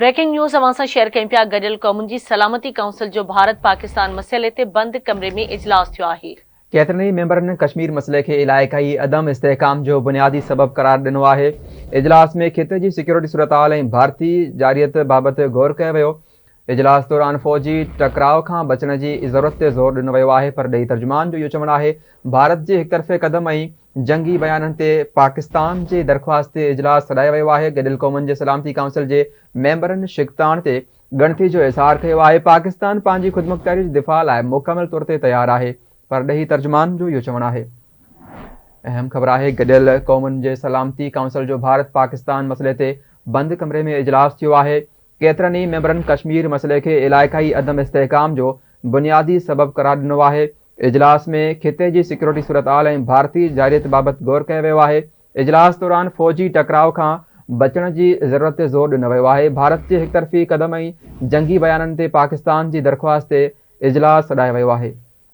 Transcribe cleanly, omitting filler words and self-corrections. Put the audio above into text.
Breaking news اوهان سان share ڪيون پيا گڏيل قومن جي سلامتي ڪائونسل جو ڀارت پاڪستان مسئلي تي بند ڪمري ۾ اجلاس ٿيو آهي. ڪيترن ئي ميمبرن ڪشمير مسئلي کي علائقائي عدم استحڪام جو بنيادي سبب قرار ڏنو آهي. اجلاس ۾ خطي جي سيڪيورٽي صورتحال ۽ ڀارتي جارحيت بابت غور ڪيو ويو. اجلاس دوران فوجي ٽڪراء کان بچڻ جي ضرورت تي زور ڏنو ويو آهي. پرڏيهي ترجمان جو اهو چوڻ آهي ڀارت جي هڪطرفي قدم ۽ جنگي بيانن تي پاڪستان جي درخواست تي اجلاس سڏايو ويو آهي. گڏيل قومن جي سلامتي ڪائونسل جي ميمبرن ڇڪتاڻ تي ڳڻتي جو اظهار ڪيو آهي. پاڪستان پنهنجي خودمختياري جي دفاع لاء مڪمل طور تي تيار آهي. پرڏيهي ترجمان جو اهو چوڻ آهي. اهم خبر آهي گڏيل قومن جي سلامتي ڪائونسل جو ڀارت پاڪستان مسئلي تي بند ڪمري ۾ اجلاس ٿيو آهي. ڪيترن ئي ميمبرن ڪشمير مسئلي کي علائقائي عدم استحڪام جو بنيادي سبب قرار ڏنو آهي. اجلاس ۾ خطي جي سيڪيورٽي صورتحال ۽ ڀارتي جارحيت بابت غور ڪيو ويو آهي. اجلاس دوران فوجي ٽڪراء کان بچڻ جي ضرورت تي زور ڏنو ويو آهي. ڀارت جي هڪطرفي قدم ۽ جنگي بيانن تي پاڪستان جي درخواست تي اجلاس سڏايو ويو آهي.